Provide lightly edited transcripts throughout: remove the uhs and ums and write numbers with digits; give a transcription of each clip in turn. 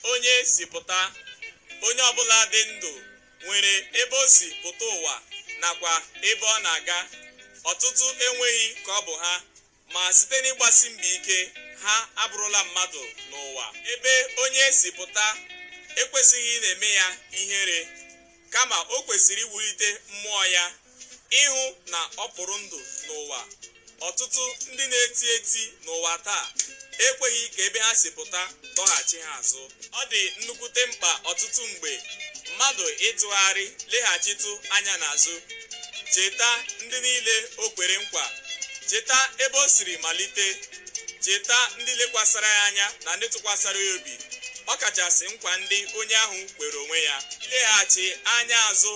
Onye si pụta. Onye ọbụla dị ndụ nwere ebe o si pụta ụwa nakwa ebe ọ na-aga. Ọtụtụ enweghị ka ọ bụ ha, ma site n'ịgbasi mbọ ike, ha abụrụla mmadụ n'ụwa. Ebe onye si pụta ekwesịghị ị na-eme ya ihere, kama o kwesịrị iwulite mmụọ ya ịhụ na ọ pụrụ ndụ n'ụwa. Ọtụtụ ndị na-eti eti n'ụwa taa ekweghị ka ebe ha si pụta dọghachi ha azụ. Ọ dị nnukwute mkpa ọtụtụ mgbe mmadụ ịtụgharị leghachitụ anya n'azụ, cheta ndị niile o kwere nkwa, cheta ebe o siri malite, cheta ndị lekwasara ya anya na ndị tụkwasara ya obi, ọkachasị nkwa ndị onye ahụ kwere onwe ya. Ileghachi anya azụ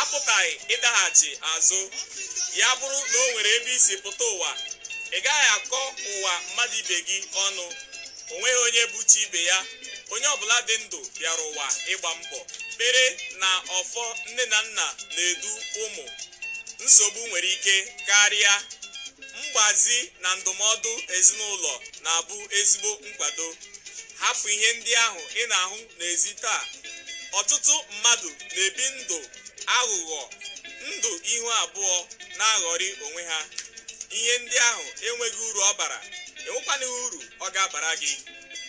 apụtaghị ịdaghachi azụ. Ya bụrụ na o nwere ebe i si pụta ụwa, ị gaghị akọ ụwa mmadụ ibe gị ọnụ. O nweghị onye bụ chi ibe ya. Onye ọbụla dị ndụ bịara ụwa ịgba mbọ. Ekpere na ọfọ nne na nna na-edu ụmụ. Nsogbu nwere ike karịa. Mgbazi na ndụmọdụ ezinụlọ na-abụ ezigbo nkwado. Hapụ ihe ndị ahụ ị na-ahụ n'ezi taa. Ọtụtụ mmadụ na-ebi ndụ aghụghọ, ndụ ihu abụọ, na-aghọrị onwe ha. Ihe ndị ahụ enweghị uru ọ bara, enwekwanụghị uru ọ ga-abara gị.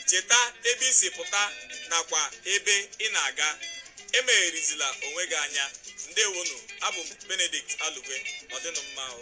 Cheta ebe i si pụta nakwa ebe ị na-aga. Emegherizila onwe gị anya. Ndewonu, abụ m Benedict Alugwe. Ọ dịnụ mma o.